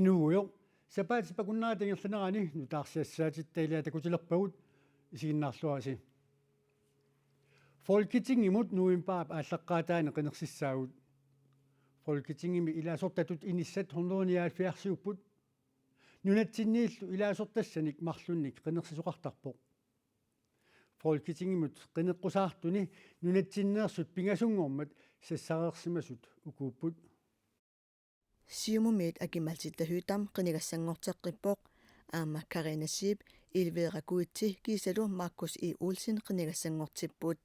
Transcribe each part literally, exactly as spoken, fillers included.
Inuugujoq, sapaatip akunnerata ingerlanerani nutaarsiassaatitta ilaa takutilerpagut, isiginnaarluarisi. Folketingimut novembarip aallaqqaataani qinersissaagut. Folketingimi ilaasortatut inissat hundrede nioghalvfjerdsiupput. Nunatsinniillu ilaasortassanik marlunnik qinersisoqartarpoq. Folketingimut qineqqusaartuni nunatsinneersut pingasunngormat sassareersimasut ukuupput. Siumumiit Aki Malitta Høegh-Dam qinigassanngorteqqippoq, aamma Karina Zeeb, Elvira Kuitse kiisalu Markus E. Olsen qinigassanngortipput.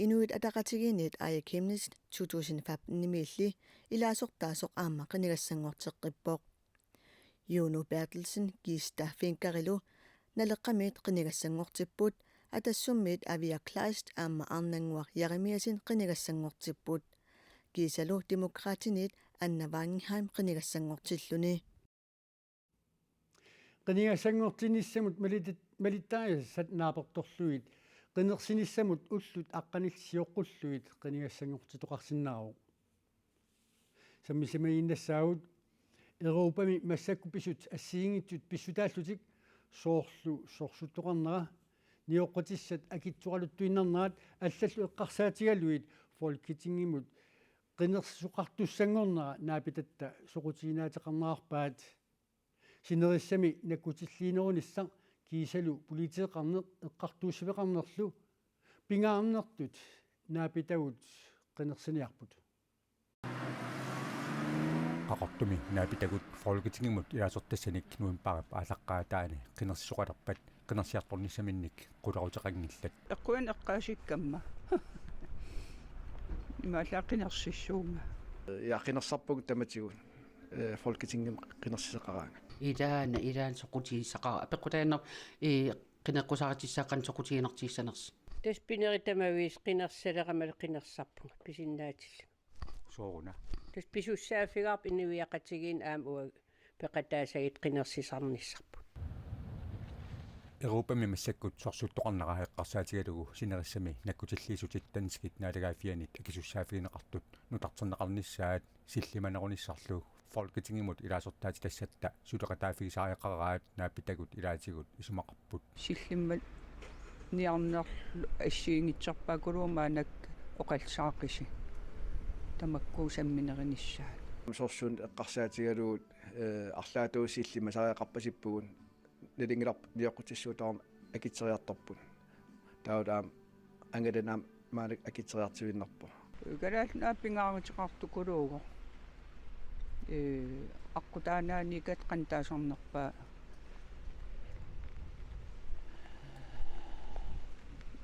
Inuit Ataqatigiinniit Aaja Chemnitz to tusind femten-imiilli ilaasortaasoq aamma qinigassanngorteqqippoq. Juno Berthelsen, Kista Finkarilu Naleqqamiit qinigassanngortipput, Atassummiit Avia Kleist aamma Arnannguaq Jeremiassen qinigassanngortipput. Kiisalu Demokraatiniit Anna Wangenheim qinigassanngortilluni. Qinigassanngortinnissamut malitit-, malittarisassat naapertorlugit qinersinissamut ullut aqqanillit sioqqullugit qinigassanngortitoqarsinnaavoq. Sammisimagiinnassaagut Europami massakkut pisut assigiinngitsut pissutaallutik, soorlu sorsuttoqarnera, nioqqutissat akitsoraluttuinnarnerat allallu eqqarsaatigalugit Folketingimut qinersisoqartussanngornera naapitatta soqutiginaateqarnerarpaat. Sinerissami nakkutilliinerunissaq kiisalu politeeqarneq eqqartuussiveqarnerlu pingaarnertut naapitagut qinersiniarput. Qaqortumi naapitagut Folketingimut ilaasortassanik novembarip aallaqqaataani qinersisoqalerpat qinersiartornissaminnik quleruteqanngillat. Eqquan eqqaasikkamma. Imaallaat qinersissuunga. Ja, qinersisarpugut tamatigut, eh, Folketingimi qinersisaqaraangat. Ilaana, ilaana soqutigissaqaraa. Apeqqutaannaq, eh, qineqqusaartissaaqqan soqutiginartigissanersi. Tassa pinerit tamaviisa qinersisaleramalu qinersisarpunga pisinnaatillunga. Sooruna? Tassa pisussaaffigaarput inuiaqatigiinni aamma uagut peqataasagit qinersisarnissarput. Europami massakkut sorsuttoqarnera eqqarsaatigalugu sinerissami nakkutilliissutit danskit naalagaaffianit akisussaaffigineqartut nutarterneqarnissaat sillimanerunissarlu Folketingimut ilaasortaatitassatta suleqataaffigisariaqaraat naapitagut ilaatigut isumaqarput. Sillimaniarnerlu assigiinngitsorpaaluit maannakkut oqallisaaqisi tamakku samminerinissaat. Sorsunneq eqqarsaatigalugu, eh, arlaatigut sillimasariaqarpasippugut, nalunngilarput nioqqutissuutaarneq akitseriartorput. Taava aamma angalanaq maannakkut akitseriartuinnarpoq. Kalaallit Nunaat pingaaruteqartukuluuvoq. Ee, aqqutaanaaniikkat qanoq taasarnerpaat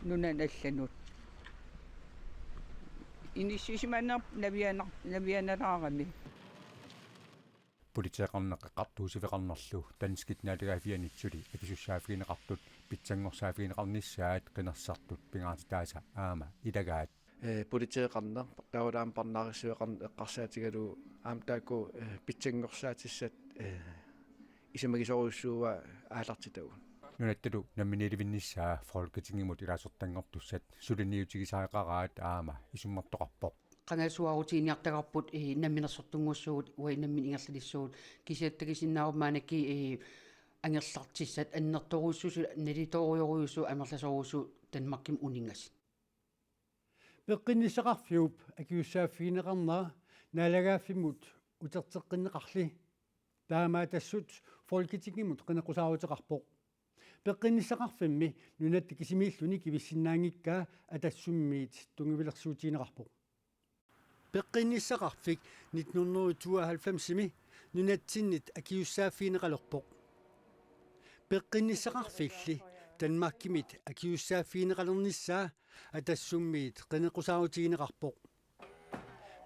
nunanut allanut. Inissisimanerput naviana-, navianalaarami. Politeeqarneq eqqartuussiveqarnerlu danskit naalagaaffianit suli akisussaaffigineqartut pitsanngorsaaffigineqarnissaat qinersisartut pingaartitaasa aamma ilagaat. Eh, politeeqarneq, taavalu aamma parnaarissueqarneq eqqarsaatigalugu aamma taakku, eh, pitsanngorsaatissat, eh, isumagisorujussuuaat aallartitagut. Nunattalu namminiilivinnissaa Folketingimut ilaasortanngortussat suliniutigisariaqaraat aamma isummertoqarpoq. Qangasuaarutiginiartagarput, eh, namminersortunngussuugut, uagut nammineq ingerlalissuugut, kisianni takusinnaavarput maannakkut, eh, angerlartissat annertoorujussuusut, nalitoorujorujussuit, amerlasoorujussuit Danmarkimi uninngasut. Peqqinnissaqarfiup akisussaaffigineqarnera naalagaaffimmut uterteqqinneqarli. Taamaattussat Folketingimut qineqqusaaruteqarpoq. Peqqinnissaqarfimmi nunatta kisimiilluni kivissinnaanngikkaa Atassummiit tunngavilersuutigineqarpoq. Peqqinnissaqarfik nitten hundrede tooghalvfems-imi nunatsinnit akisussaaffigineqalerpoq. Peqqinnissaqarfilli Danmarkimit akisussaaffigineqalernissaa Atassummiit qineqqusaarutigineqarpoq.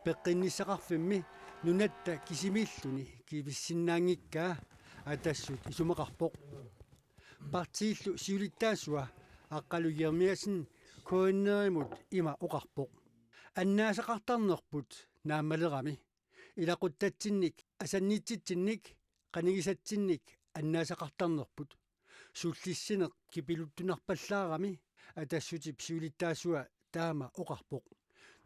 Peqqinnissaqarfimmi nunatta kisimiilluni kivissinnaanngikkaa Atassut isumaqarpoq. Partiillu siulittaasua Aqqalu Jeremiassen K N R-imut ima oqarpoq: Annaasaqartarnerput naammalerami. Ilaquttatsinnik, asannitsitsinnik, qanigisatsinnik annaasaqartarnerput. Sullissineq kipiluttunarpallaarami, Atassutip siulittaasua taama oqarpoq.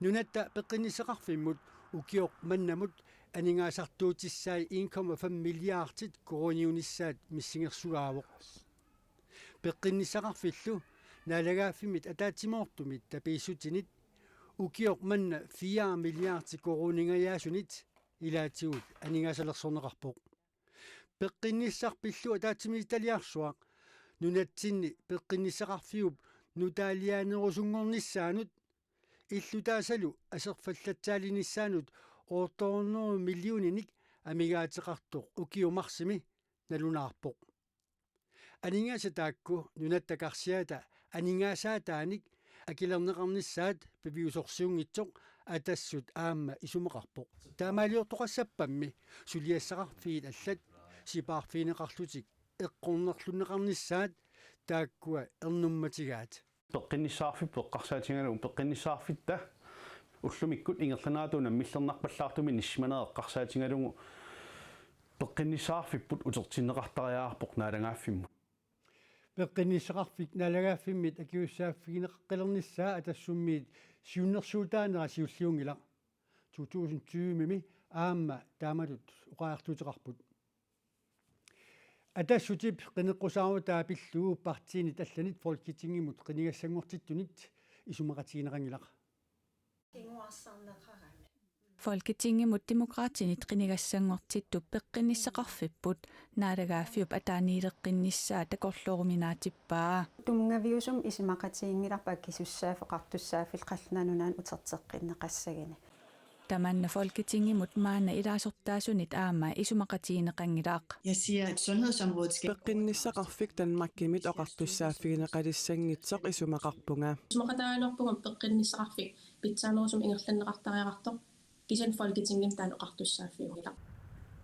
Nunatta peqqinnissaqarfimmut ukioq mannamut aningaasartuutissai en komma fem milliardit koruuniunissaat missingersugaavoq. Peqqinnissaqarfillu naalagaaffimmit ataatsimoortumit tapiissutsinit ukioq manna fire milliardi koruuningajaasunit ilaatigut aningaasalersorneqarpoq. Peqqinnissarfillu ataatsimiititaliarsuaq nunatsinni peqqinnissaqarfiup nutaaliaanerusunngornissaanut illutaasalu aserfallatsaalinissaanut otte hundrede millioninik amigaateqartoq ukioq marsimi nalunaarpoq. Aningaasat taakku nunatta karsiata aningaasaataanik akilerneqarnissaat piviusorsiunngitsoq Atassut aamma isumaqarpoq. Taamaaliortoqassappammi suliassaqarfiit allat sipaarfigineqarlutik eqqornerlunneqarnissaat taakkua ernummatigaat. Peqqinnissaqarfipput eqqarsaatigalugu peqqinnissaqarfitta ullumikkut ingerlanerata unammillernarpallaartumik nissimanera eqqarsaatigalugu peqqinnissaqarfipput utertinneqartariaqarpoq naalagaaffimmut. Peqqinnissaqarfik naalagaaffimmit akisussaaffigineqaqqilernissaa Atassummiit siunnersuutaanera siulliunngilaq. To tusind tyve-mi aamma taamatut oqariartuuteqarput. Atassutip qineqqusaarutaa pillugu partiinit allanit Folketingimut qinigassanngortittunit isumaqatigineqanngilaq. Folketingimut Demokraatinit qinigassanngortittup peqqinnissaqarfipput naalagaaffiup ataaniileqqinnissaa takorlooruminaatsippaa. Tunngaviusumik isumaqatiginngilarput akisussaaffik oqartussaaffillu Qallunaat Nunaannut uterteqqinneqassaguni. Tamanna Folketingimut maanna ilaasortaasunit aamma isumaqatigineqanngilaq. Jeg siger, at sundhedsområdet skal Peqqinnissaqarfik Danmarkimit oqartussaaffigineqalissanngitsoq isumaqarpunga. Isumaqataanerpunga peqqinnissaqarfik pitsaanerusumik ingerlanneqartariaqartoq kisianni Folketingimi taanna oqartussaaffiunngilaq.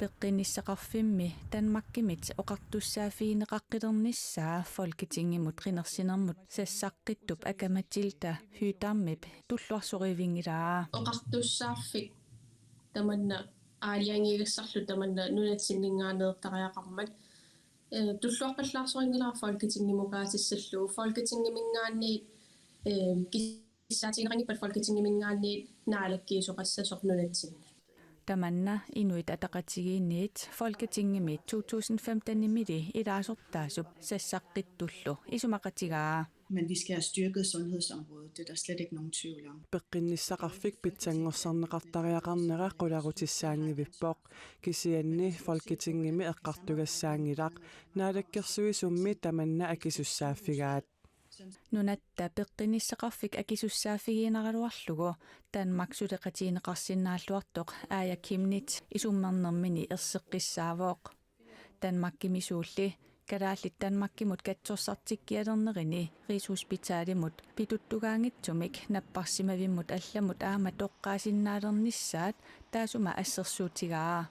Peqqinnissaqarfimmi Danmarkimit oqartussaaffigineqaqqilernissaa Folketingimut qinersinermut sassaqqittut Akamatilda Høegh-Damip tulluarsorivinngilaa. Oqartussaaffik tamanna aalajangigassarlu tamanna nunatsinninngaanneertariaqarmat tulluaqqallaarsorinngilara Folketingimukaatissalluu Folketingiminngaanniit kissaatigineqanngippat Folketingiminngaanniit naalakkiisoqassasoq nunatsinni. Tamanna Inuit Ataqatigiinniit Folketingimi to tusind femtenimili ilaasortaasup sassaqqittullu isumaqatigaa. Men vi skal have styrket sundhedsområdet, det er der slet ikke nogen tvivl om. Peqqinnissaqarfik pitsanngorsarneqartariaqarnera qularutissaanngivippoq. Kisianni Folketingimi eqqartugassaanngilaq. Naalakkersuisummi tamanna akisussaaffigaat. Nunatta peqqinnissaqarfik akisussaaffigiinnaraluarlugu Danmark suleqatigineqarsinnaalluartoq Aaja Chemnitz isummernermini erseqqissaavoq. Danmarkimi suulli kalaallit Danmarkimut katsorsartikkialernerini Rigshospitalimut pituttugaanngitsumik napparsimavimmut allamut aamma toqqaasinnaalernissaat taassuma assersuutigaa.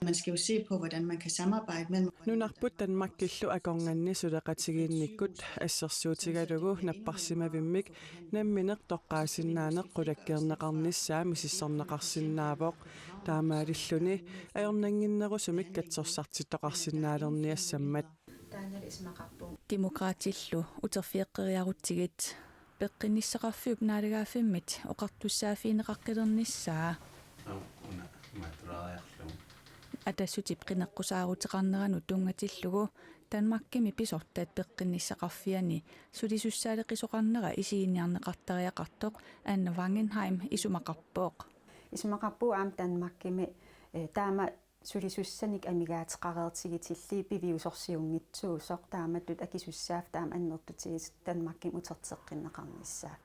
Man skal jo se på, hvordan man kan samarbejde mellem... Nunarput Danmarkillu akornanni suleqatigiinnikkut assersuutigalugu napparsimavimmik nammineq toqqaasinnaaneq qulakkeerneqarnissaa misissorneqarsinnaavoq. Taamaalilluni ajornannginnerusumik katsorsartittoqarsinnaalerniassammat. Demokraatillu uterfigeqqeriarutsigit. Peqqinnissaqarfiup naalagaaffimmit oqartussaaffigineqaqqilernissaa Atassutip qineqqusaaruteqarneranut tunngatillugu Danmarkimi pisortat peqqinnissaqarfianni sulisussaaleqisoqarnera isiginiarneqartariaqartoq Anne Wangenheim isumaqarpoq. Isumaqarpugut aamma Danmarkimi taama sulisussanik amigaateqareertigitillugit piviusorsiunngitsuusoq taamatut akisussaaffik taama annertutigisoq Danmarkimut uterteqqinneqarnissaa.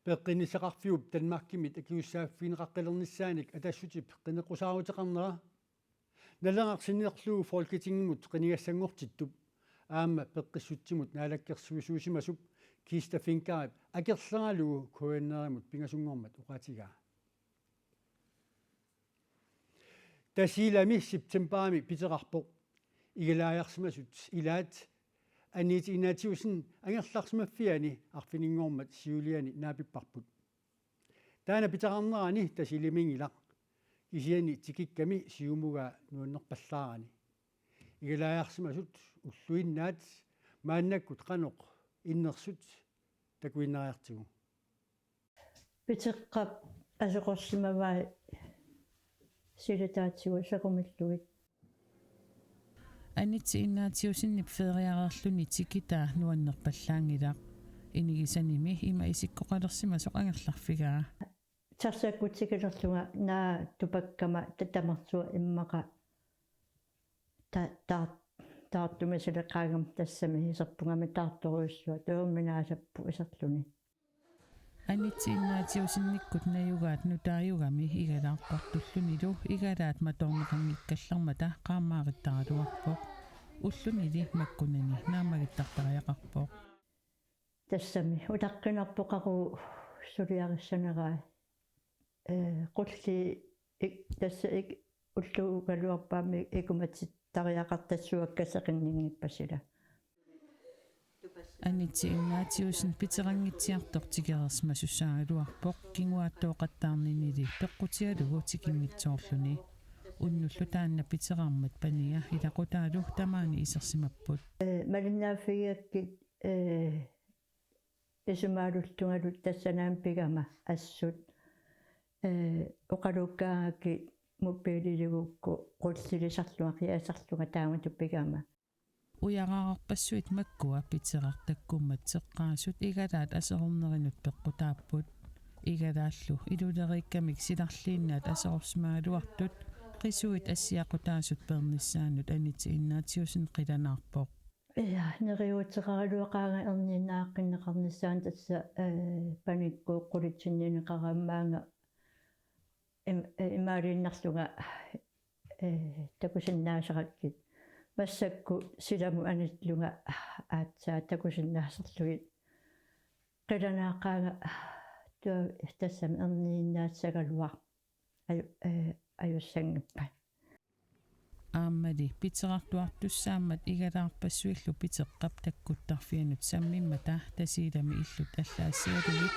Peqqinnissaqarfiup Danmarkimit akisussaaffigineqaqqilernissaanik Atassutip qineqqusaaruteqarnera Naleraq sinnerlugu Folketingimut qinigassanngortittup aamma peqqissutsimut naalakkersuisuusimasup Kista Fincarip akerleralugu K N R-imut pingasunngormat oqaatigaa. Tasiilami septembarimi piteqarpoq. Igalaajarsimasut ilaat Anita Ignatiussen angerlarsimaffiani arfininngormat siuliani naapipparput. Taanna piteqarnerani Tasiilamiinngilaq kisianni tikikkami siumugaa nuannerpallaarani. Igalaajarsimasut ulluinnaat maannakkut qanoq innersut takuinnariartigu. Piteqqap asoqorsimavai Silataatigut sequmillugit. Anitsi Ignatiussip feeriareerluni tikitaa nuannerpallaanngilaq. Inigisanimi ima isikkoqalersimasoq angerlarfigaa. Taxakkut tikilerlunga naak tupakkama ta-, tamarsuaq immaqa ta-, ta-, taartumik sileqaagama tassami iserpungami taartorujussuaq tuumminaasappu iserluni. Anitsi Ignatiussinikkut najugaat nutaajugami igalaarpartullunilu igalaat matorneqanngikkallarmata qaammaarittaraluarpoq. Ullunili makkunani naammagittartariaqarpoq. Tassami utaqqinarpoq qaqugu suliarissanerai. Ee, qulli ik-, tassa ik-, ulluugaluarpaamik ikumatittariaqartassuakka seqinninngippasila. Anitsi Ignatiussen piteqanngitsiartoq tikereersimasussaagaluarpoq kinguaattooqattaarninili peqqutigalugu tikinngitsoorluni. Unnullu taanna piteqarmat pania ilaqutaalu tamaani isersimapput. Ee, malinnaaffigigakkit, ee, isumaalullungalu tassani aamma pigama assut. Ee, oqaluukkaangakku mobiililigukku qullilisarlunga qiasarlunga taamatut pigama. Ujaraarpassuit makkua piteqartakkummat teqqaasut igalaat aserornerinut peqqutaapput. Igalaallu iluleriikkamik silarliinnaat aserorsimagaluartut qisuit assiaqutaasut peernissaannut Anitsi Ignatiussen qilanaarpoq. Ja, neriuuteqaraluaqaanga erniinnaaqqinneqarnissaanut tassa, ee, panikkut qulitsinniinneqarama aamma im-, ee, imaaliinnarlunga, ee, takusinnaasarakkit. Massakkut silamut anillunga aatsaat takusinnaasarlugit. Qilanaaqaanga tua-, tassami erniinnaassagaluaq. Aju-, ee, ajussanngippat. Aammali piteqartuartussaammat igalaarpassuillu piteqqap takkuttarfianut sammimmata Tasiilami illut allaassigalugit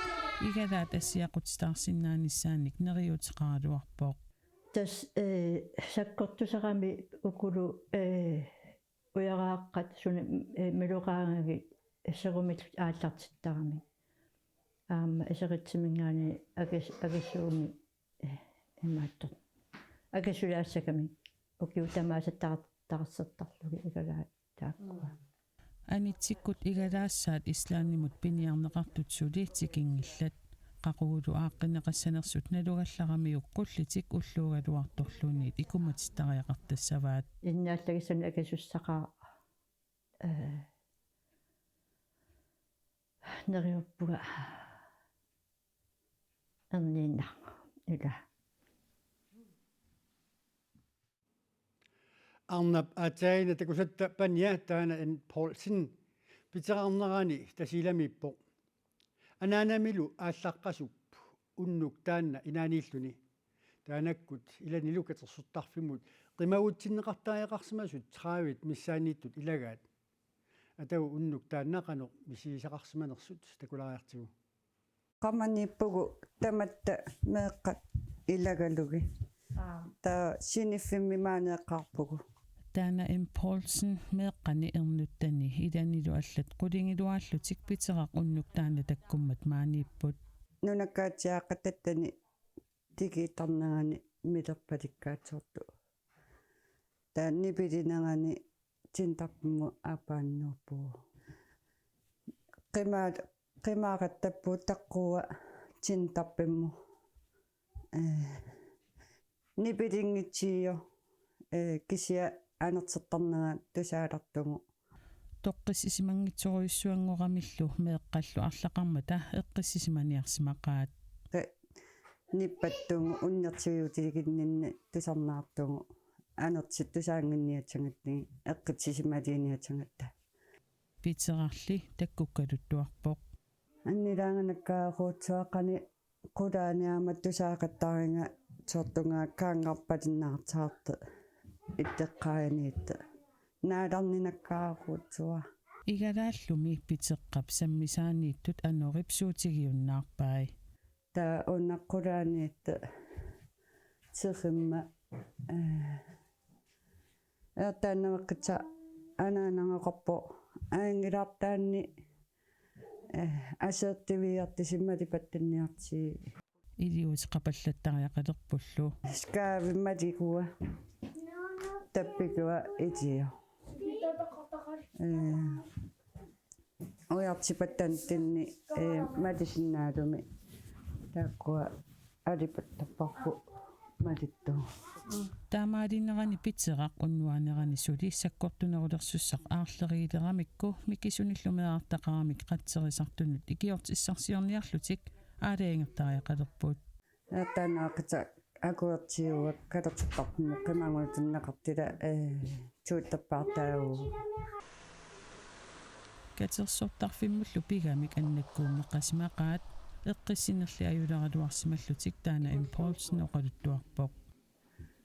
igalaat assiaqutitaarsinnaanissaannik neriuuteqaraluarpoq. Tassa, ee, sakkortusarami ukulu, ee, ujaraaqqat suna, ee, meloqaangagit serumillutik aallartittaramik. Aamma iseritsiminngaanniit akis-, akisuumik, ee, imaattoq. Akisulaassagamik. Ukiut tamaasa tar-, taarsertarlugit igalaat taakkua. Anitsikkut igalaassaat Islandimut piniarneqartut suli tikinngillat. Qaqugulu aaqqinneqassanersut nalugallaramiuk qullitik ulluugaluartorluunniit ikumatittariaqartassavaat. Innaallagissanik akisussaqaaq, ee, neriuppunga erniinnaq ila. Arnap aatsaannguaq takusatta pania Taana N. Poulsen piteqarnerani Tasiilamiippoq. Anaanamilu aallaqqasup unnuk taanna inaaniilluni. Taanakkut ilanilu katersortarfimmut qimagutsinneqartariaqarsimasut tredive missaanniittut ilagaat. Atagu unnuk taanna qanoq misigisaqarsimanersut takulaariartigu. Qamaniippugut tamatta meeqqat ilagalugit. Aap. Taava siniffimmi maani eqqaarpugut. Taana M. Poulsen meeqqani ernuttani ilanilu allat qulingiluaallutik piteqaq unnuk taanna takkummat maaniipput. Nunakkaatsiaaqatattani tikiittarnerani milerpalikkaatsoortoq. Taava nipilinerani Tindermut aappaannuuppugut. Qima-, qimaaqattappugut taqqua Tindermut. Ee, nipilinngitsoq, ee, kisianni anertertarnera tusaalartugut. Toqqissisimanngitsorujussuanngoramillu meeqqallu arlaqarmata eqqissisimaniarsimaqaat. Ee, nippattugut unnertiviutiginninni tusarnaartugut. Anertit tusaannginniassagatta, eqqissisimaliiniassagatta. Piteqarli takkukkaluttuarpoq. Annilaanganakkaarujussuaq qani qulaani aamma tusaaqattaariga soorlu kaangarpalinnaartaartoq itteqqaaniittoq. Naalarninakkaarujussuaq. Igalaallumi piteqqap sammisaaniittut anorip suutigiunnaarpai. Taava una qulaaniittoq tigumma, ee, eertaannaveqqitsa anaanagoqarpoq aanngilaartaanni, ee, aseertiviiartusi malipattanniartigit. Iliuuseqapallattariaqalerpullu. Skaavimmat igua. Tappikua itio. Ee, ujartipattantinni, ee, malisinnaallumi. Taakkua alipattarparput malittugut. Taamaalinerani Piteraq unnuanerani suli sakkortunerulersussaq aarleriileramikku mikisunillu meerartaqaramik qatserisartunut ikiortissarsiorniarlutik aalajangertariaqalerput. Taanna qitsa akuertiuak katersortarpunga qimangutinneqartila, ee, tuuttarpaartaagu. Katersortarfimmullu pigamik annakkuummeqasimaqaat eqqissinerli ajuleraluarsimallutik taanna Poulsen oqaluttuarpoq.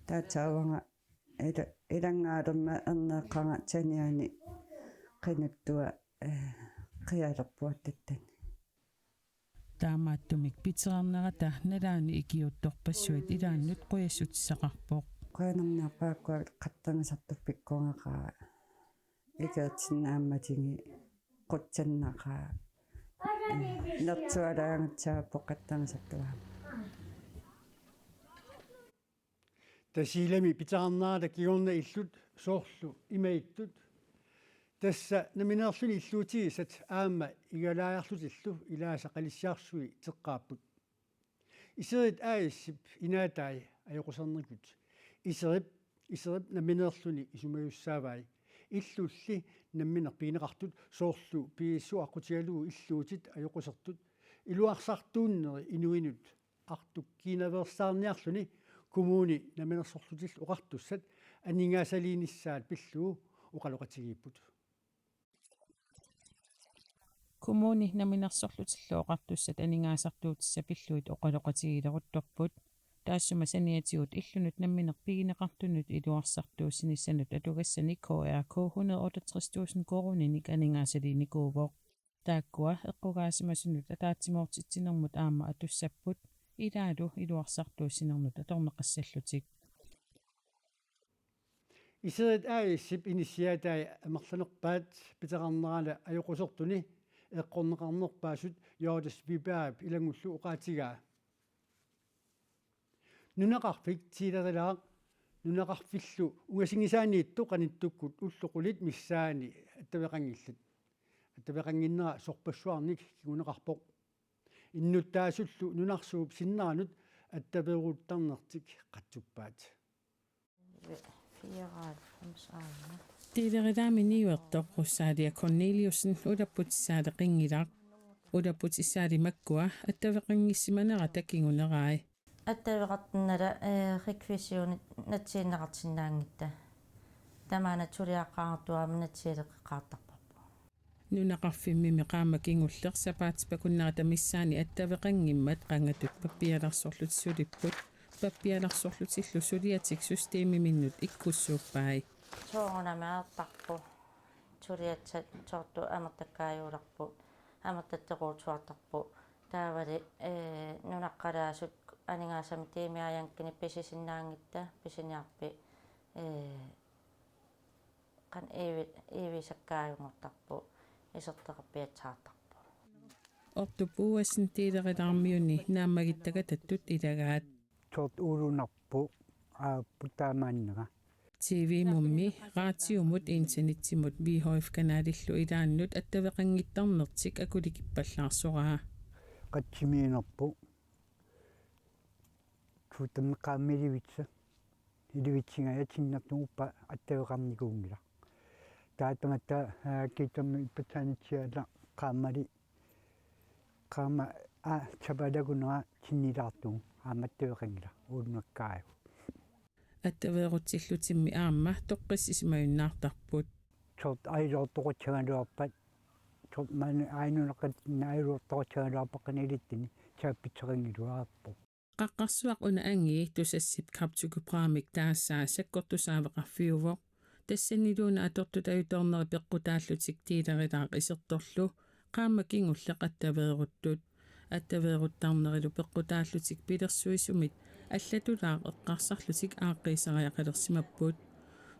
Taatsaavanga ila-, ilanngaalermat erneeqqanga saniani qinuttua, ee, qialerpuattattani. Taamaattumik Piterarnerata nalaani ikiuuttorpassuit ilaannut qujassutissaqarpoq. Qujanarniarpara uku qattangisartuppikkuungaqa ikiortinnaammatigi qutsannaqaa. Nertualaangatsaappoq qattangisartuaamma. Tasiilami Piterarnerata kingorna illut soorlu imaattut. Tassa nammineerluni illuutigisat aamma igalaajarlutillu ilaasa qalissiarsui teqqaapput. Iserit A/S-ip inaatai ajoqusernikut. Iserip, Iserip nammineerluni isumajussaavai. Illulli nammineq pigineqartut soorlu P S O aqqutigalugu illuutit ajoqusertut iluarsartuunneri inuinut artukkiinaveersaarniarluni Kommuni Namminersorlutillu Oqartussat aningaasaliinissaat pillugu oqaloqatigiipput. Kommuni Namminersorlutillu Oqartussat aningaasartuutissat pillugit oqaloqatigiileruttorput. Taassuma saniatigut illunut nammineq pigineqartunut iluarsartuussinissanut atugassanik K R K hundrede otteogtres tusind koruuninik aningaasaliinikuuvoq. Taakkua eqqugaasimasunut ataatsimoortitsinermut aamma atussapput, ilaalu iluarsartuussinernut atorneqassallutik. Iserit A/S-ip inissiaatai amerlanerpaat Piterarnerata ajoqusertuni eqqorneqarnerpaasut Jordis Vibergip ilanngullugu oqaatigaa. Nunaqarfik Tiilerilaaq nunaqarfillu ungasinngisaaniittoq qanittukkut ullut qulit missaanni attaveqanngillat. Attaveqannginnera sorpassuarnik kinguneqarpoq. Innuttaasullu nunarsuup sinneranut attaveeruttarnertik qatsuppaat. Tiilerilaami niuertoq Rosalia Corneliussen ulapputissaaleqinngilaq. Ulapputissaali makkua attaveqanngissimanerata kingunerai. Attaveqartinnala, ee, rekvisioni natsiinneqarsinnaanngitsoq. Tamaana suliaqqaartuaama natsiileqqaartarparput. Nunaqarfimmimi qaammat kingulleq sapaatip akunnerata missaani attaveqanngimmat qangatut pappialarsorlutik sulipput. Pappialarsorlutillu suliatik systemiminnut ikkussuuppai. Soorunami aartarput. Suliassat soorlu amertakkaajuulerput, amertatteruutsuartarput. Taavali, ee, nunaqqalaasut aningaasamik tiimiajankinik pisisinnaanngitsoq, pisiniarfik, ee, qanoq iivi-, iivisakkaajunngortarpoq, isertaqarpiasaartarpoq. Ortup Uasin Tiilerilaarmiuni naammagittagatattut ilagaat. Soorlu uulunarpoq aapput taamaannera. T V-mummi, radiomut, internettimut, V H F-kanalillu ilaannut attaveqanngittarnertik akulikippallaarsoraa. Qatsimiinerpoq. Tuutammi qaammat ilivitsa. Ilivitsingajatinnertuuppa attaveqarnikuunngilaq. Taatamatta, aa, kiitammi ippassaanissaala qaammali. Qaammat, aa, sapalagunera sinnilaartugu aamma attaveqanngilaq uunnuakkaaju. Attaveerutsillutimmi aamma toqqissisimajunnaartarput. Soorlu ajutoortoqassagaluarpat, soorlu maani aajunaqatinni ajutoortoqassagaluarpat qanilittinni saappitseqanngiluarpoq. Qaqqarsuaq una angii Tusassip Captucupramik taasaa sakkortusaaveqarfiuvoq. Tassaniluuna atortut ajutoornerit peqqutaallutik Tiilerilaaq isertorlu qaammat kingulleq attaveeruttut. Attaveeruttarnerilu peqqutaallutik pilersuisumit allatulaaq eqqarsarlutik aaqqiisariaqalersimapput.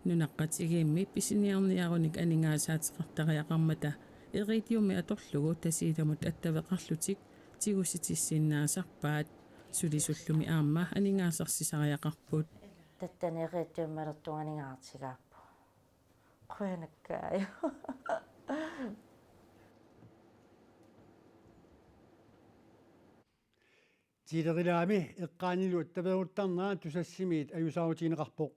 Nunaqqatigiimmi pisiniarniarunik aningaasaateqartariaqarmata iridiummi atorlugu Tasiilamut attaveqarlutik tigusitsissinnaasarpaat. Sulisullumi aamma aningaasarsisariaqarput. Tattaneereettuimmalertunga aningaartigaapput. Qujanakkaaju. Tiilerilaami eqqaanilu attaveeruttarnera Tusassimiit ajuusaarutigineqarpoq.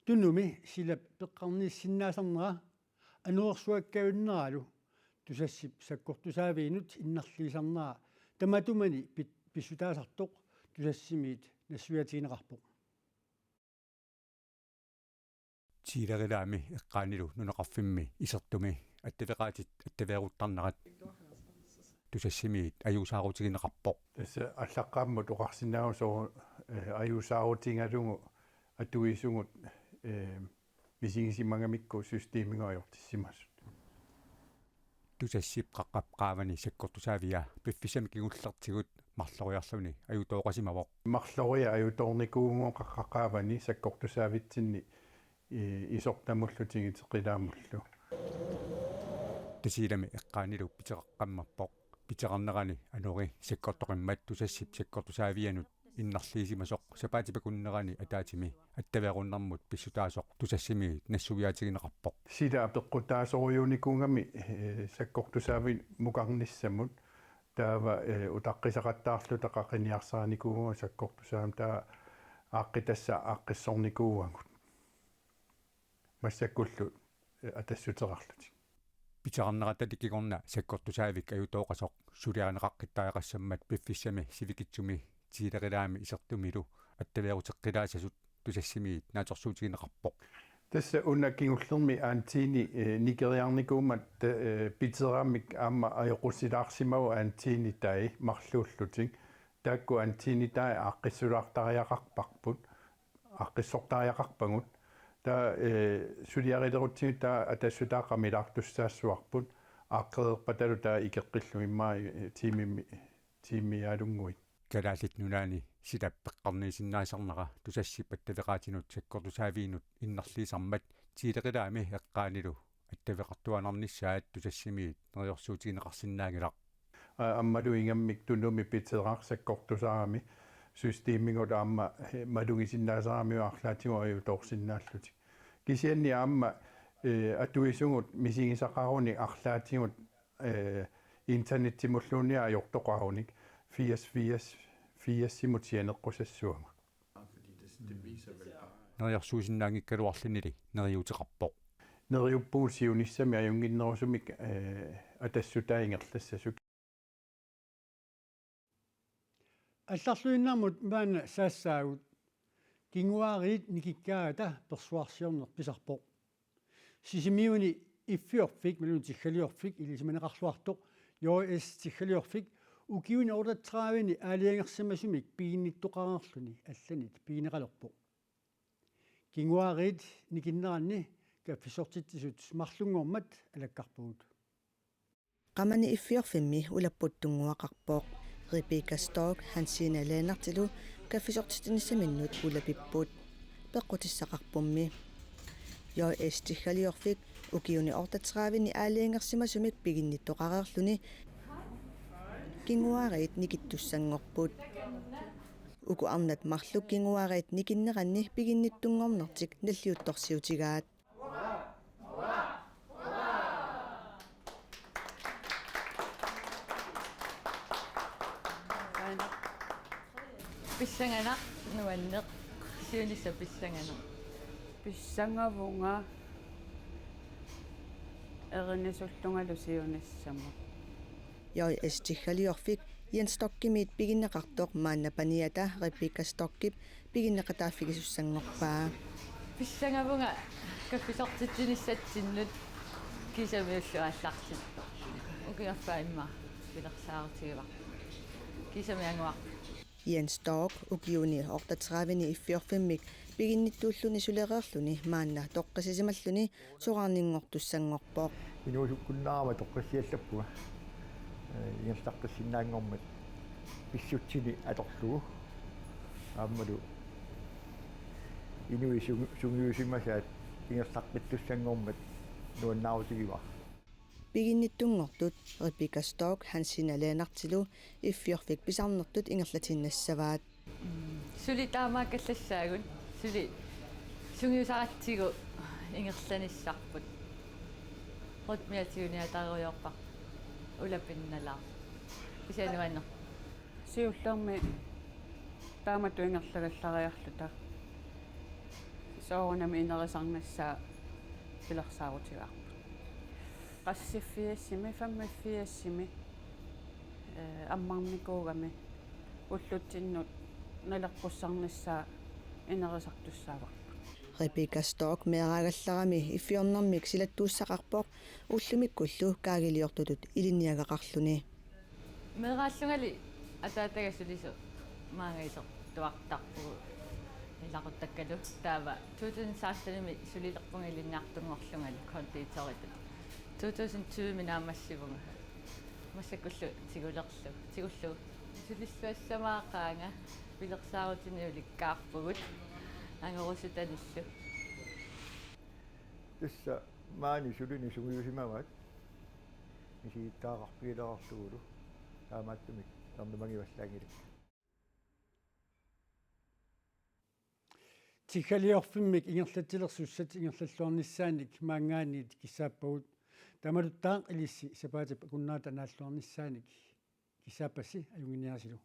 Tunumi silap peqqarniissinnaasarnera anorersuakkajunneralu Tusassip sakkortusaaviinut innarliisarnera tamatumani pit-, pissutaasartoq Tusassimiit nassuiaatigineqarpoq. Tiilerilaami eqqaanilu nunaqarfimmi isertumi attaveqaatit attaveeruttarnerat Tusassimiit ajuusaarutigineqarpoq. Tassa allaqqaammut oqarsinnaavugut soorlu, eh, ajuusaarutigalugu atuisugut, eh, misigisimagamikku systemigut ajortissimasut. Tusassip qaqqap qaavani sakkortusaavia piffissami kingullertigut marloriarluni ajutooqasimavoq. Marloria ajutoornikuuvugut qaqqap qaavani sakkortusaavitsinni i-, isortamullu tigiteqilaammullu. Tasiilami eqqaanilu piteqaqqammerpoq. Piteqarnerani anori sakkortoqimmat Tusassip sakkortusaavianut innarliisimasoq sapaatip akunnerani ataatsimi attaveerunnermut pissutaasoq Tusassimiit nassuiaatigineqarpoq. Sila peqqutaasorujuunikuugami, eh, sakkortusaavimmukarnissamut taava, eh, utaqqisaqattaarluta qaqiniarsarinikuuvugut sakkortusaavimmi taava aaqqitassaq aaqqissornikuuagut. Massakkullu, eh, atassuteqarlutik. Piteqarneratali kingorna sakkortusaavik ajutooqasoq suliarineqaqqittariaqassammat piffissami sivikitsumi Tiilerilaami isertumilu attaveeruteqqilaassasut Tusassimiit naatsorsuutigineqarpoq. Tassa una kingullermi antenni, eh, nikeriarnikuummat, eh, piteramik aamma ajoqusilaarsimavoq antennit taakku marluullutik. Taakku antennit taakku aaqqissulaartariaqarparput. Aaqqissortariaqarpagut. Taava, eh, suliarilerutsigit taava atassutaa qamilaartussaassavarput. Aaqqereerpatalu taava ikeqqillugu immaqa, eh, tiimimmi, tiimiaalunnguit. Kalaallit Nunaanni silap peqqarniisinnaasarnera Tusassip attaveqaatinut sakkortusaaviinut innarliisarmat Tiilerilaami eqqaanilu attaveqartuaannarnissaat Tusassimiit neriorsuutigineqarsinnaanngilaq. A-, aammalu ingammik Tunumi piteraq sakkortusaami systemigut aamma, eh, malugisinnaasaramiuk arlaatigut ajutoorsinnaallutik. Kisianni aamma, eh, atuisugut misigisaqarunik arlaatigut, eh, internetsimulluunniit ajortoqarunik firs firs firsimut sianeqqusassavagut. Neriorsuusinnaanngikkaluarlunili neriuuteqarpoq. Neriuppugut siunissami ajunnginnerusumik, eh, atassutaa ingerlassasut. Allarluinnarmut maanna saassaagut. Kinguaariit nikikkaangata persuarsiorneq pisarpoq. Sisimiuni Iffiorfik, imaluunniit Tiggaliorfik, ilisimaneqarluartoq, J S Tiggaliorfik, ukiuni otteogtredivini aalajangersimasumik piginnittoqareerluni allanit pigineqalerpoq. Kinguaariit nikinneranni kaffissortitsisut marlunngormat alakkarpugut. Qamani Iffiorfimmi ulapputtunnguaqarpoq. Rebecca Storch Hansine Lennartilu kaffissortitsinissaminnut ulapipput. Peqqutissaqarpummi. J S Tiggaliorfik ukiuni otteogtredivini aalajangersimasumik piginnittoqareerluni kinguaariit nikittussanngorput. Uku arnat marluk kinguaariit nikinneranni piginnittunngornertik nalliuttorsiutigaat. Pissanganaq nuanneq, siunissaq pissanganaq. Pissangavunga erinisullungalu siunissamut. J S Tiggaliorfik Jens Storchimiit piginneqartoq maanna paniata Rebecca Storchip piginneqataaffigisussanngorpaa. Pissangavunga kaffissortitsinissatsinnut, kisamiullu aallartippoq. Ukiorpaa immaqa pilersaarutigivarput. Kisamianguarput. Jens Storch ukiuni otteogtredivini Iffiorfimmik piginnittuulluni sulereerluni maanna toqqissisimalluni soraarninngortussanngorpoq. Inuusukkunnaarama toqqissiallappunga. Eh, ingerlaqqissinnaanngormat pissutsini atorlugu. Aammalu inuit sungi-, sungiusimasaat ingerlaqqittussanngormat nuannaarutigivara. Iginnittunngortut Rebecca Storch Hansina Lennartilu iffiorfik pisarnertut ingerlatinnassavaat. Suli taamaakkallassaagut, suli sungiusaratsigu ingerlanissarput. Rytmia tiguniatarujoorparput. Ulapinnalaaq. Kisianni nuanneq. Siullermik taamatut ingerlagallariarluta soorunami inerisarnissaa pilersaarutigaarput. Qassiffiasimi, femogfirsimi, eh, ammarnikuugami ullutsinnut naleqqussarnissaa inerisartussaavarput. Rebecca Storch meeraagallarami iffiornermik silattuussaqarpoq ullumikkullu kaagiliortutut ilinniagaqarluni. Meeraallungali ataataga sulisoq maanga isertuartarpugut ilaquttakkalu, taava to tusind seksten-imi sulilerpunga ilinniartunngorlungalu konditoritut. To tusind tyve-mi naammassivunga. Massakkullu tigulerlu, tigullugu. Sulilluassamaaqaanga, pilersaarutinik ulikkaarpugut angorusutanillu. Tassa maani sulineq sungiusimavaat, misigittagaqarfigilerarlugulu, taamaattumik ernumagivallaanngilakka. Tiggaliorfimmik ingerlatsilersussat ingerlalluarnissaanik maanngaanniit kissaappagut. Taamaluttaaq ilissi sapaatip akunnerata naalluarnissaanik kissaappassi, ajunnginiaasilu.